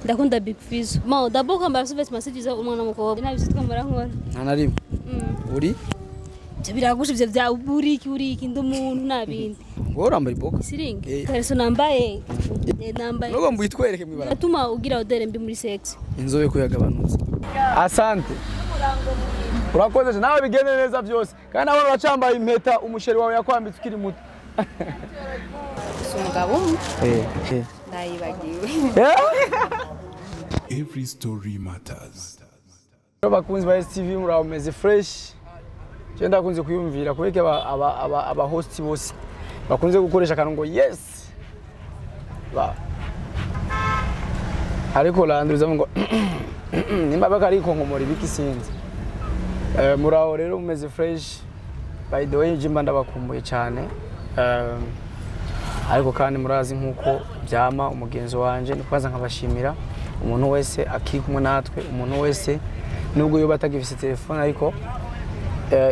Ndakunda Big Fizzo. Bon, d'abord kwambara sous-vêtements, c'est byiza, umwana w'umukobwa nta bisi twambara nkora. Nta na rimwe uri. Ivyo biragusha, ivyo vya buriki buriki, ndi umuntu nta bindi. Wowe urambara iboka? Siringi. Eh. Kariso nambaye, nambaye. Nuko mbuyitwereke mwibara. Atuma ugira odeur mbi muri sex. Inzobe ko yagabanutse. Asante, urakoze nawe, bigende neza byose. Kandi nawe uracambaye impeta umusheri wawe yakwambitse ukiri muto. Si umugabo umwe. Eh, eh. Nayibagiwe. Every story matters. Bakunzi ba STV, muraho, meze fresh? Je ndakunze kuyumvira kubera aba host bose bakunze gukoresha akantu ngo yes ba, ariko landuza ngo nimba bakariko nkomora ibiki, sinzi. Muraho rero, mumeze fresh? By the way, jimba ndabakumbuye cyane. Ariko kandi murazi nkuko byama umugenzi wanje ni kubanza nkabashimira umuntu wese akiri kumwe natwe, umuntu wese nubwo yoba atagifise telefone, ariko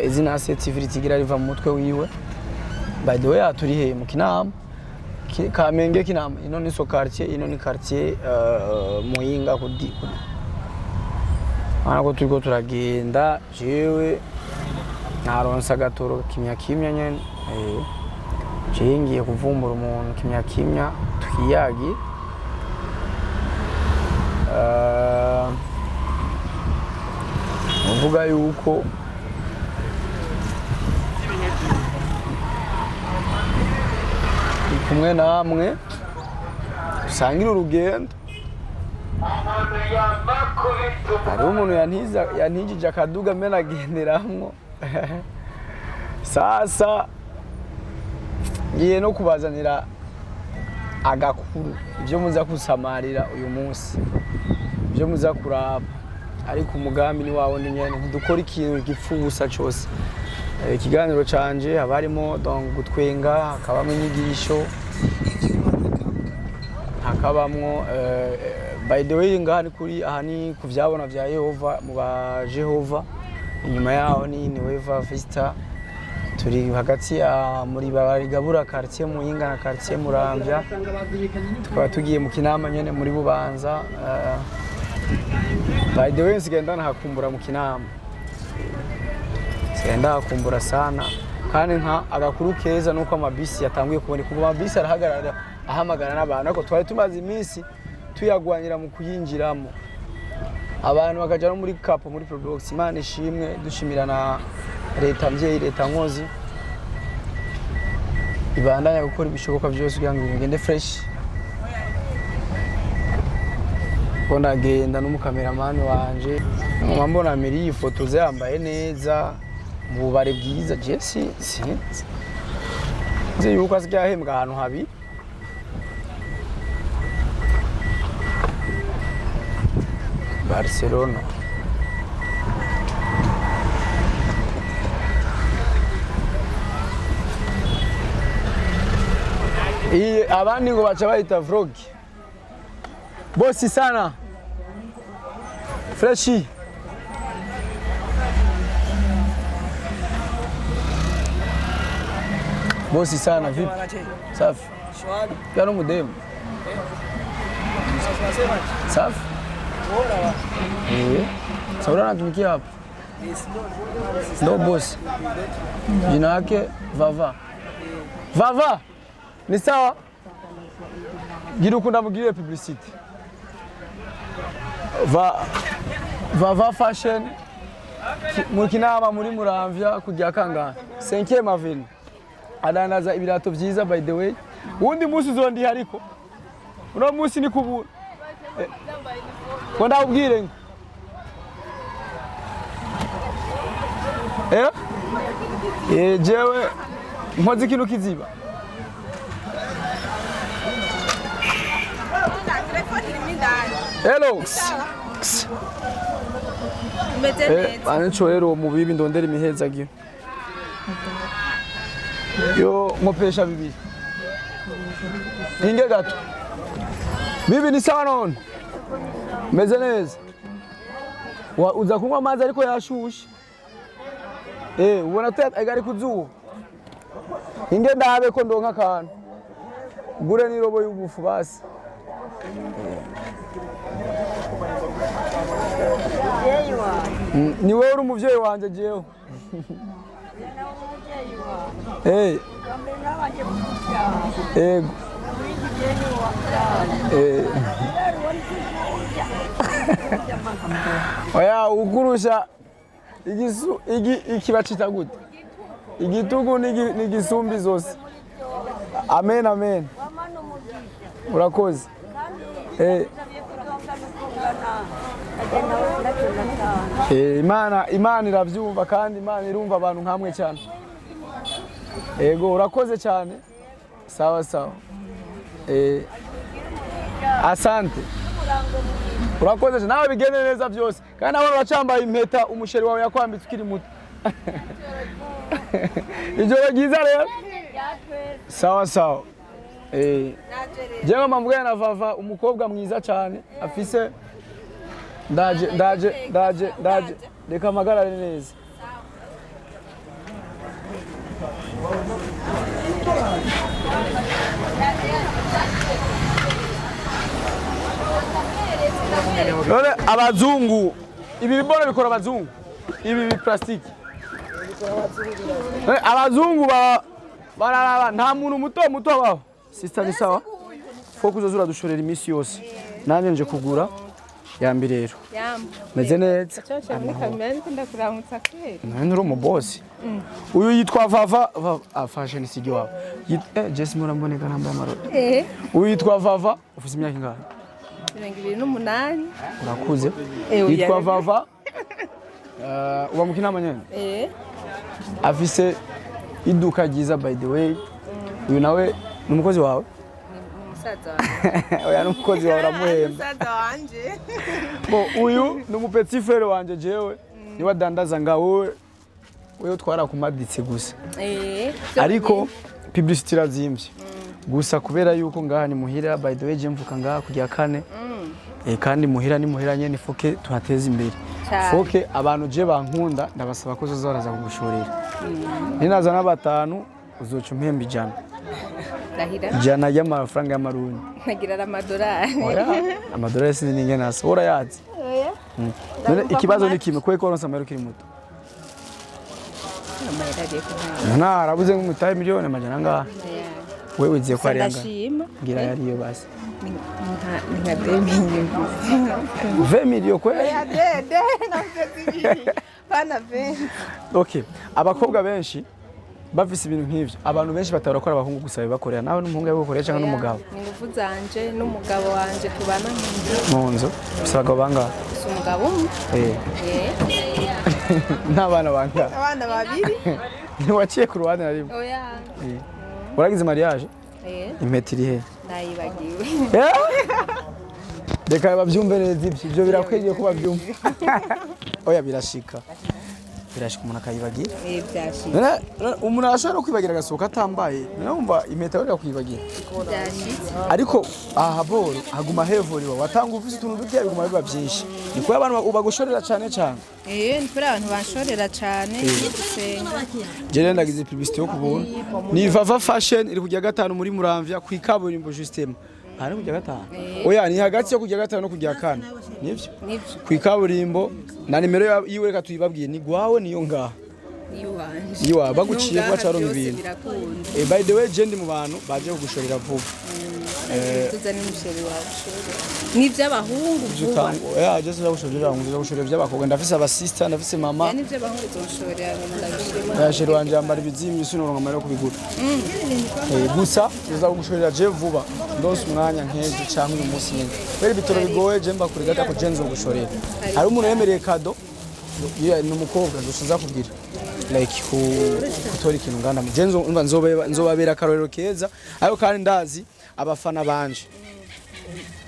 izina ACTV ritigira riva mu mutwe wiwe. By the way, aha turi he? Mu Kinama. Kamenge, Kinama. Ino ni so quartier, ino ni quartier Muyinga kudi kudi. Urabona ko turiko turagenda, jewe naronse agatoro kimya kimya nyene. Jewe ngiye kuvumbura umuntu kimya kimya twiyagi. Uvuga yuko ndi kumwe namwe usangire urugendo. Hariho umuntu yantijije akaduga mbe nagenderamwo. Sasa ngiye no kubazanira agakuru, ibyo muza gusamarira uyu munsi, ibyo muza kuraba. Ariko umugambi ni wawo ni nyene, ntidukora ikintu gipfa ubusa cose. Ikiganiro canje haba harimo donc gutwenga, hakabamo inyigisho, hakabamwo by the way, ngaha ni kuri, aha ni ku vyabona vya Yehova, mu ba Jehova. Inyuma yaho ni Nueva Vista. Turi hagati ya muri Barigabura, quartier Muyinga na quartier Muramvya. Tukaba tugiye mu Kinama nyene muri Bubanza. By the way, nsigaye ndanahakumbura mu Kinama, nsigaye ndahakumbura sana. Kandi nka agakuru keza nuko amabisi yatanguye kuboneka. Ubu amabisi arahagarara, ahamagara n'abantu, ariko twari tumaze iminsi tuyagwanira mu kuyinjiramo, abantu bakaja no muri kapo, muri Probox. Imana ishimwe, dushimira na leta mvyeyi, leta nkozi ibandanya gukora ibishoboka byose kugira ngo ibintu bigende fresh. Ko ndagenda n'umukameramani wanje, nkaba mbona Miri yifotoza yambaye neza mu bubare bwiza. Je si si nzi yuko asigaye ahembwa ahantu habi. Barcelona. Iyi abandi ngo baca bayita vlog. Bosi sana. Freshi. Bosi sana, vipi? Safi. Yana mudemu. Safi. Eh. Saura anatumikia hapa. Ndo bosi. Jina yake Vava. Vava. Ni sawa? Gira ukunda mugirire publicity. Va Vava Fashion mu Kinama muri Muramvya kujya kangahe? 5e Avenue. Adandaza ibirato vyiza, by the way. Wundi munsi uzondiha, ariko uno munsi ni kubura. Ko ndabwire ngo eh eh jewe nkoze ikintu kiziba. Hello. Umeze neza. Anico rero mu bibi ndondera imihezagiro. Yo nkopesha bibiri. Inge gato. Bibi, ni sawa none? Meze neza. Wa uza kunywa amazi, ariko yashushe. Ubona ari kuzuba. Inge ndabe ko ndonka akantu. Gure n'irobo y'ubufu basi. Ni wowe uri umuvyeyi wanje jewe. Eh. Ego. Eh. Oya, ukurusha igisu igi iki bacita gute? Igitugu n'igisumbi zose. Amen, amen. Urakoze. Eh. Eh, Imana iravyumva kandi Imana irumva abantu nkamwe cyane. Ego, urakoze cyane. Sawa sawa. Eh, asante. Urakoze cyane. Nawe bigende neza byose. Kandi nawe uracambaye impeta umu chéri wawe yakwambitse ukiri muto. Ijoro ryiza rero. Sawa sawa. Eh. Jewe mvugana na Vava, umukobwa mwiza cyane afise. Ndaje, ndaje, ndaje, ndaje, reka mpagarare neza. None abazungu ibi biboro bikora abazungu, ibi bi plastique. None abazungu bararaba, nta muntu muto muto abaho. Sister, ni sawa fo kuzoza uradushorera iminsi yose. Nanjye nje kugura yambi rero. Yambo. Meze neza. Cyose muri kamera ariko ndakuramutsa kweri. Nani uri umubosi? Uyu yitwa Vava. Vava ah, fashion sigi wawe. Jesse muramboneka nambaye amarori. Eh. Uyu yitwa Vava, ufite imyaka ingahe? 28. Urakuze. Eh, oya. Yitwa Vava. Uba mu Kinama nyene? Eh. Afise iduka ryiza, by the way. Uyu nawe ni umukozi wawe? Umusaza wanje. Oya, ni umukozi wawe, uramuhemba. Umusaza wanje. Bo uyu ni umu petit frère wanje jewe. Niwe adandaza nga wowe. Wewe utwara kumaditse gusa. Eh. Ariko publicity irazimvye gusa kubera yuko ngaha ni muhira. By the way, je mvuka ngaha kujya kane. Kandi muhira ni muhira nyene, foke tuhateze imbere. Cane. Foke abantu je bankunda, ndabasaba ko zoza baraza kugushorera. Ninaza batanu uzoca umpemba 100. Ndahira. 100 y'amafaranga y'amarundi. Nkagira amadolari. Oya, amadolari sinzi n'ingene asa, urayazi? Oya. None ikibazo ni kimwe: kubera ko waronse amahera ukiri muto? Amahera agiye kuntanga. None arabuze nk'umutahe miliyoni 400 angahe? Wewe wiziye ko ari angahe? Ndashima. Ngira yariyo basi. Ni nka 2 millions. 20 millions kweli? Oya, deux navuze zibiri. Pana 20. Okay, abakobwa benshi bafise ibintu nk'ivyo, abantu benshi batabara abahungu gusa bibakorera. Nawe n'umuhungu yabikorera cyangwa n'umugabo? Ni ingufu zanje n'umugabo wanje tubana mu nzu. Mu nzu ufise abagabo bangahe? Si umugabo umwe. Eh. Eh. N'abana bangahe? Abana babiri. Ntiwaciye ku ruhande na rimwe? Oya. Eh. Waragize mariage? Eh. Impeta iri he? Nayibagiwe. Eh? Reka babyumve neza ibyo birakwiriye ko babyumva. Oya, birashika, birashika umuntu akayibagira. Eh, byashitse. None umuntu arashobora no kwibagira agasohoka atambaye. None wumva impeta yoreka kuyibagira? Byashitse. Ariko aha boro haguma hevuriwa, watanga ufise utuntu dukeya biguma biba byinshi. Ni kuba abantu bagushorera cyane cyane. Eh, ni kuri abantu banshorera cyane gusenga. Je rero ndagize publicité yo kubona ni Vava Fashion, iri kujya gatanu muri Muramvya ku ikaburimbo justement. Aha ni kujya gatanu, oya, ni hagati yo kujya gatanu no kujya kane, nivyo? Nivyo. Ku ikaburimbo na nimero yiwe reka tuyibabwiye. Ni gwawe niyo ngaha? Iwanje. Iwawe, baguciye Nungaha kuba caronka byose ibintu. birakunda. Eh, by the way, je ndi mu bantu baje kugushorera vuba. Tuzane umu chéri wawe ushorera. N'iby'abahungu vuba. Oya, je sinza gushorera, ngo gushorera by'abakobwa. Ndafise abasista, ndafise mama. Ya, n'iby'abahungu uzonshorera ndabishima. Ya, chéri wanje yambara ibizimvye, sinoronka amahera yo kubigura. Eh, gusa uza kugushorera je vuba, ndose umwanya nk'ejo canke uyu munsi nyene, kubera ibitoro bigoye. Je mba kure gato, ariko je nzogushorera. Hari umuntu yemereye cadeau. Yeah, ni umukobwa nzoza kugira like gutora ikintu ngana. Je nzo nzobabera akarorero keza, ariko kandi ndazi abafana banje,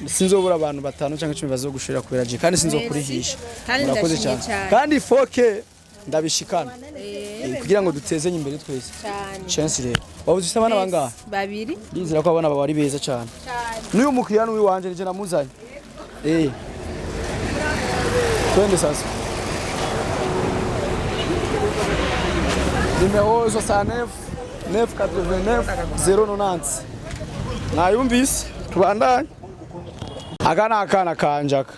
sinzobura abantu batanu cyangwa 10 bazogushorera kubera je, kandi sinzokurihisha. Kandi Murakoze ndashimye cyane. cyane. Kandi foke ndabishikana. Kugira ngo dutezanye imbere twese. Cyane. Chance rero, waba ufite abana bangahe? Babiri. Ndizera ko abana bawe ari beza cyane. N'uyu mukiriya ni uwiwanje, nije namuzanye. Eh, twende sasa. Nimero 69 989 090, nayumvise. Tubandanye. Aka ni akana kanje, aka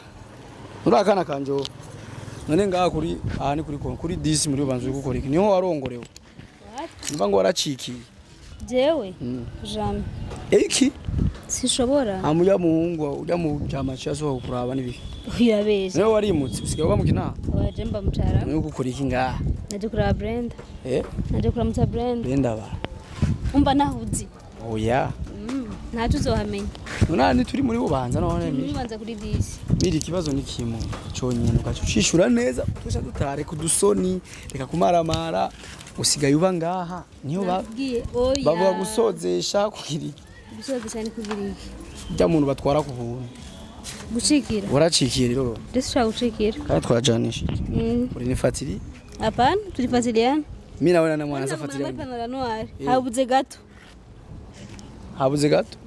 uri akana kanje wowe. None ngaha kuri aha ni kuri 10 muri Bubanza uri gukora iki? Niho warongorewe? Nimba ngo waracikiye? Jewe jamais. Iki? Sinshobora. Amuja muhungu ujya mu cyama cyasohoka kuraba nibi. Uyabesha. Niwe warimutse, usigaye uba mu Kinama? Waje mba mucara. Niwe gukora iki ngaha? Naje kuraba Brenda. Eh? Naje kuramutsa Brenda. Brenda ba. Umva nahuzi. Oya. Ntaco uzohamenya. None turi muri Bubanza none? Muri Bubanza kuri 10. Miri, ikibazo ni kimwe cyonyine, ugaca ucishura neza tuca dutare kudusoni, reka kumaramara. Usigaye uba ngaha niyo ba Nakubwiye oya. Bavuga gusozesha kugira iki? Gusozesha ni kugira iki? Rya muntu batwara ku buntu. Gucikira. Waracikiye rero? Ndetse ushaka gucikira. Kandi twajanishije. Uri nifatiri? Hapana, tulifuatiliana. Mimi nawe na mwana safatiriya. Ipantaro noire. Habuze gato. Habuze gato.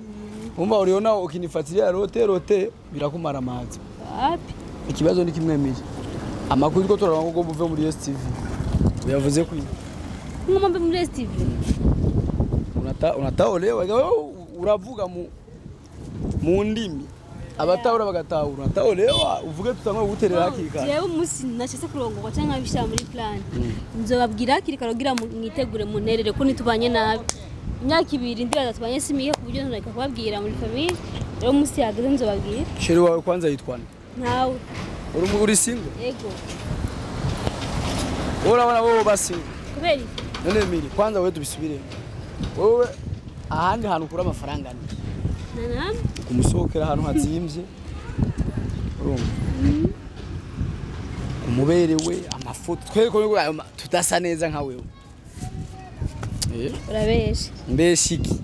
Umva, uliona ukinifuatilia rote rote birakumara amazi. Wapi? Ikibazo ni kimwe, Miri. Amakuru two turaronka ko muve muri STV. Uyavuze ku Ngoma mbe muri STV. Unataolewa uravuga mu ndimi abatahura bagatahura. Unataolewa, uvuge tutangwe guterera hakiri kare. Jewe umunsi nashese kurongorwa canke nkabishira muri plan, nzobabwira hakiri kare kugira mwitegure munterere ko nitubanye nabi. Imyaka 2 ndibaza tubanye si mike ku buryo ntoreka kubabwira muri famille. Rero umunsi yageze nzobabwira. Chéri wawe kwanza yitwa nde? Ntawe. Uri single? Yego. Urabona wowe ba single? Kubera iki? None Miri, kwanza wewe tubisubiremo. Wowe ahandi hantu ukura amafaranga ni Nanam. kumusohokera ahantu hazimvye, urumva umuberewe amafoto twereko yuko ayo tudasa neza nka wewe. Urabesha. Mbese iki?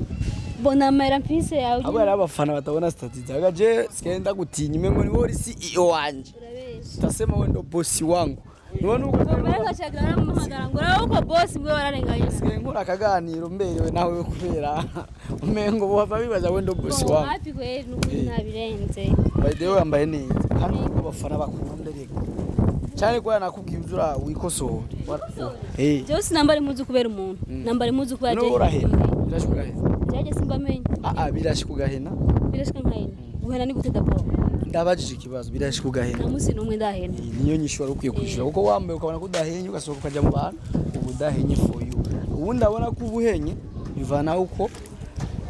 Bona amahera mfise yawe. Abo ari abafana batabona status zawe, je sigenda gutinya imengo ni wowe CEO wanje. Urabesha. Tasema wewe ndo bosi wangu, none uko Mbere ngacagira aramuhamagara ngo urabe uko bosi bwe wararenganye. Sigaye nkora akaganiro mberewe nawe kubera umengo bohava bibaza wewe ndo bosi wangu. Hafi kweri nukuri ntabirenze. By the way, wambaye neza kandi uko abafana bakunda reka cyane ko nakubwiye uzura wikosora. Eh. Jewe sinambara impuzu kubera umuntu, nambara impuzu kubera None urahena, birashika ugahena? Jewe simbamenye. Ah ah, birashika ugahena? Birashika nkahena? Guhena ni gute d'abord? Ndabajije ikibazo, birashika ugahena? Nta munsi n'umwe ndahena. Niyo nyishu wari ukwiye kwishyura, kuko wambaye ukabona ko udahenye ugasohoka ukajya mu bantu uba udahenye for you. Ubundi abona ko uba uhenye bivana uko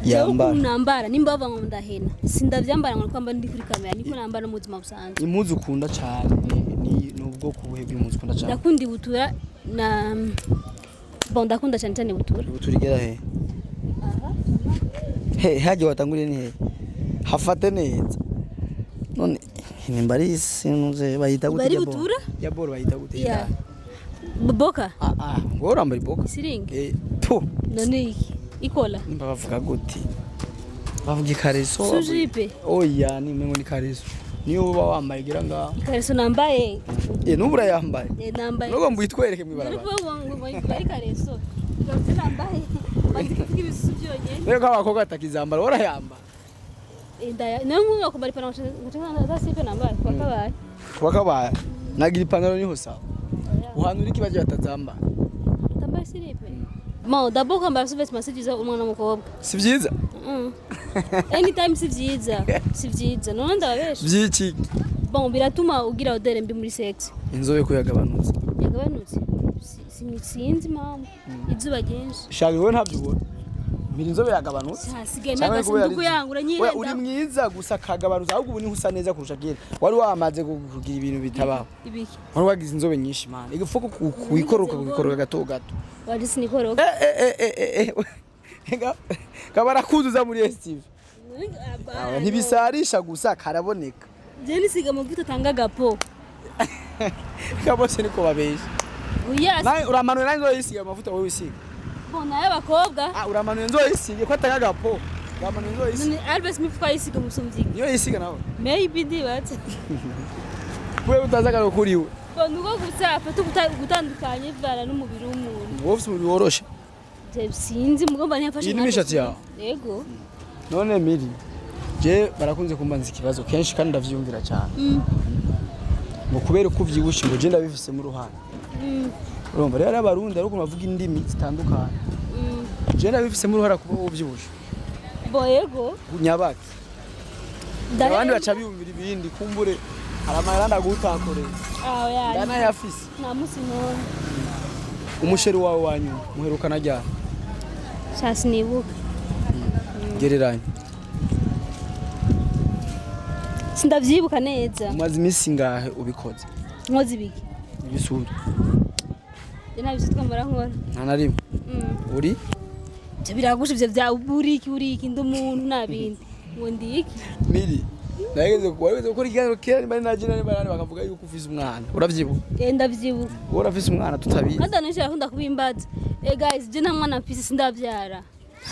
Jewe yambara. ukuntu nambara, nimba bavuga ngo ndahena, sindavyambara ngo nuko mba ndi kuri kamera, niko nambara no mu buzima busanzwe. Impuzu ukunda cyane ni ubwoko buhe bw'impuzu ukunda cyane? Ndakunda ibutura na bon, ndakunda cyane cyane ibutura. Ubu turigera he he hagiye watanguriye ni he hafate neza. None nimba ari sinuze bayita gute? Bari Ya boro? butura? Ya boro bayita gute? Ya boka. Ah ah, ngo urambara iboka? Siringi. Eh, tu. None iki ikola? Nimba bavuga gute, bavuga ikareso? Sujipe. Oya, ni mengo ni kareso, niyo uba wambaye igira ngaho. Ikareso nambaye. Eh, n'ubu urayambaye? Eh, nambaye. Nuko mbuyitwereke mw'ibarabara. Nuko ngo ari kareso, ikareso nambaye bandika ibisusu byonyine. Rero ko abakobwa batakizambara, urayambara? Eh, ndaya nayo nk'ubu kwambara ipantaro ngaca sipe nambaye kwa kabaye. Kuba kabaye nagira ipantaro niho sawa. Uhanura iki bagiye batazambara? Utambaye silipe. Bon, d'abord kwambara sous-vêtement si byiza umwana w'umukobwa. Si byiza? Anytime si byiza, si byiza. None ndababesha? By'iki? Bon, biratuma ugira odeur mbi muri sexe. Inzobe ko yagabanutse? Yagabanutse. Sinzi impamvu, izuba ryinshi. Shaka wowe ntabyo ubona, mbira inzobe yagabanutse. Hasigaye Cyangwa mpagaze kubera ndugu ari- yangu Oya, uranyihenda. uri mwiza gusa kagabanutse, ahubwo ubu niho usa neza kurusha kera wari wamaze kugira ibintu bitabaho. Ibiki? Wari wagize inzobe nyinshi man, igipfuko wikoroka wikoroka gato gato. Waje sinikoroka. Eh eh eh eh eh, kaba arakuzuza muri STV. Ntibisarisha gusa karaboneka. Je nisiga amavuta atanga agapo. Kabose niko babesha. Oya. Nawe uramanuye, nawe nzoyisiga amavuta wowe wisiga. Bon, nayo abakobwa. Ah, uramanuye nzoyisige ko atanga agapo, uramanuye nzoyisige. None Albert Smith ko ayisiga umusumvyi? Niyo yisiga nawe. Maybe ndibatse. Wewe utazi akaro kuri we. Bon, nuko gusa afata gutandukanye bivana n'umubiri w'umuntu. Wowe ufite umubiri woroshe. Je sinzi mugomba ntiyafashe. Iyi ni imishatsi yawe? Yego. None Miri, je barakunze kumbanza ikibazo kenshi kandi ndavyiyumvira cyane ngo kubera uko uvyibushe, ngo je ndabifisemo uruhara. Urumva rero abarundi ariko bavuga indimi zitandukanye. Je ndabifisemo uruhara kuba wowe uvyibushe? Bon, yego. Nyabaki abandi baca biyumvira ibindi kumbure. Hari amahera ndagutakoreye. Aho ya. Ndanayafise. Nta munsi n'umwe. Umusheri wawe wa nyuma muherukana ryari? Sha, sinibuka. Gereranya. Sindavyibuka neza. Umaze iminsi ingahe ubikoze? Nkoze ibiki? Ibisura. Je nta bisutwa mpora nkora. Nta na rimwe? Mm. Uri Ivyo biragusha, ivyo vya buriki buriki, ndi umuntu nta bindi ngo ndi iki. Miri, nageze wageze gukora ikiganiro kera, nimba ari najina, nimba ari bakavuga yuko ufise umwana, uravyibuka? Eh, ndavyibuka. Wowe urafise umwana tutabizi. Kandi abantu benshi barakunda kubimbaza. Eh guys, je nta mwana mfise, sindavyara.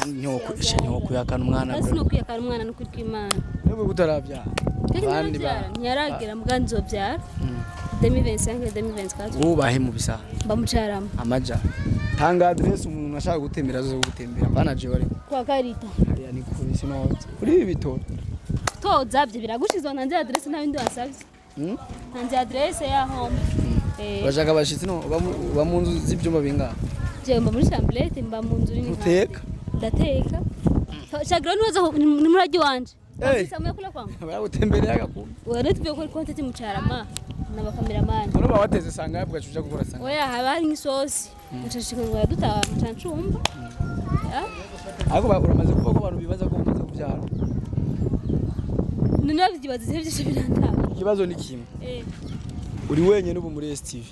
Ntiyokuyakana umwana. Kandi sinokwiyakana umwana n'ukuri kw'Imana. Nubwo utaravyara. Kandi Abandi ntaravyara, ntiyaragera, mbwa nzovyara 2025, 2024. Wubahe mu bisaha? Mba mucarama. Amaja tanga adresse, umuntu ashaka gutembera azoze gutembera, mbana jewe ariko. Kwa Karita. Hariya ni kure, sinoza kuri ibi bitoro. Toza vyo biragushiza, ntanze adresse, nta bindi wasavye. Ntanze adresse yaho. Eh. Urashaka abashitsi no uba mu nzu z'ibyumba bingahe? Je mba muri chambrette, mba mu nzu nini. Uteka? Ndateka. Shagiro niwaza ni muragi wanje. Eh. Samuye kula kwangu. Baragutembereye agakumbi. Wari tuvuye kuri content mu Carama n'abakameramani. None uba wateze sanga yavuga uja gukora sanga? Oya, haba hari nk'isosi. Nshashika ngo dutaha nca ncumba. Ya? Ariko uramaze kuvuga ko abantu bibaza ko umaze kubyara. None bavyibaza ivyo vyose birantaba. Ikibazo ni kimwe. Eh. Uri wenyine ubu muri STV,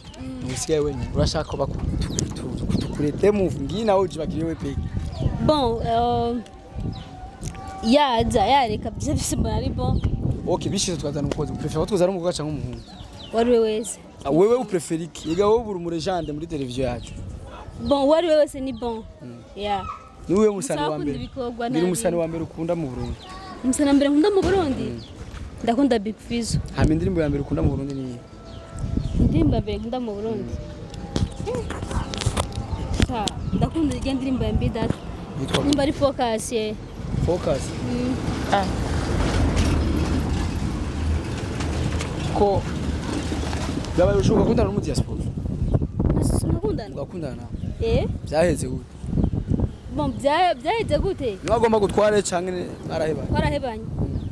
usigaye wenyine, urashaka ko bakuturete move ngiyi nawe ujibagiriye we peke? Bon, yaza yareka byo byose mbona ari bon. Okay, bishize twazana umukozi, uprefera ko tuzana umukobwa cyangwa umuhungu? Wari we wese. Ah, wewe uprefera iki? Ega wowe uri umurejande muri televiziyo yacu. Bon, wari we wese ni bon. Yeah. Ni wewe musani wa Musaba mbere. akunda ibikorwa. Ni nabi. umusani wa mbere ukunda mu Burundi? Umusana mbere nkunda mu Burundi? Ndakunda Big Fizzo. Hama indirimbo ya mbere ukunda mu Burundi ni iyihe? Indirimbo ya mbere nkunda mu Burundi? Sha, ndakunda irya ndirimbo ya Mbidata. Yitwa? Nimba ari Focus ye. Focus. Ko byabaye ushoboka gukundana n'umu diaspora? Sinakundana. Ugakundana nawe? Eh. Byaheze gute? Bon, byaheze gute? Niwe agomba gutware canke mwarahebanye? Twarahebanye.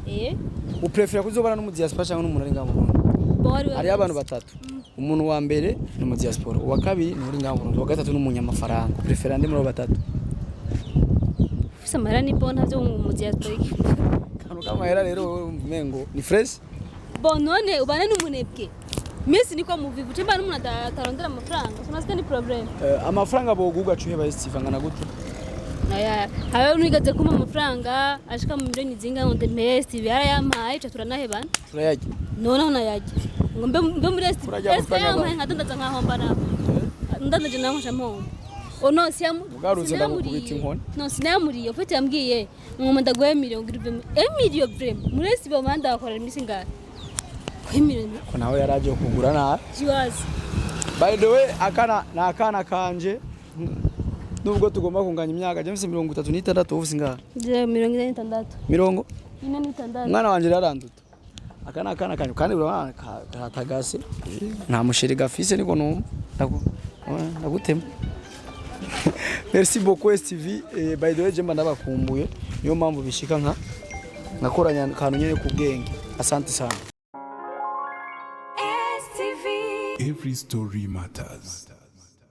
Eh. Uprefera kuzobana n'umu diaspora canke n'umuntu ari ngaha mu Burundi? Bon, wari we Hariyo abantu batatu: umuntu wa mbere ni umu diaspora, uwa kabiri ni uri ngaha mu Burundi, uwa gatatu ni umunyamafaranga. Uprefera nde muri abo batatu? Ufise amahera ni bon, ntavyo mu diaspora. Kantu k'amahera rero wowe wumva umengo ni fresh. Bon, none ubane n'umunebwe. Minsi niko muvivu, cemba n'umuntu atarondera amafaranga. Sinasika ni problème. Amafaranga boguga cuheba STV angana gute? Oya, habe nigeze kumpa amafaranga ashika mu miliyoni zinga ngo ndemeste yarayampaye, ca turanahebana. Turayarya. Noneho nayarya ngo mbe muri STV. Urarya amafaranga yampaye abantu. nkadandaza nkahomba nawe, ndandaje nawe nkaca mpomba. Oh no, siyamu Ugarutse ndagukubita inkoni. No, sinayamuriye. Ufite yambwiye ngo ndaguhe miliyoni, ngira uve emilio vraiment muri STV bamanda bakorera iminsi ingahe ko emilio? Ko nawe yaraje kugura nabi. Jiwazi. By the way, akana ni akana kanje, nubwo tugomba kunganya imyaka. Je mfise 36, wowe ufise ingahe? Je 46. Mirongo 46. Umwana wanje yaranduta. Aka ni akana kanje kandi urabona karatagase, nta musheri gafise, niko numva. Ndagutema. Merci beaucoup STV. By the way, je mba ndabakumbuye, niyo mpamvu bishika nka ngakoranya akantu nyene ku bwenge. Asante sana. Every story matters.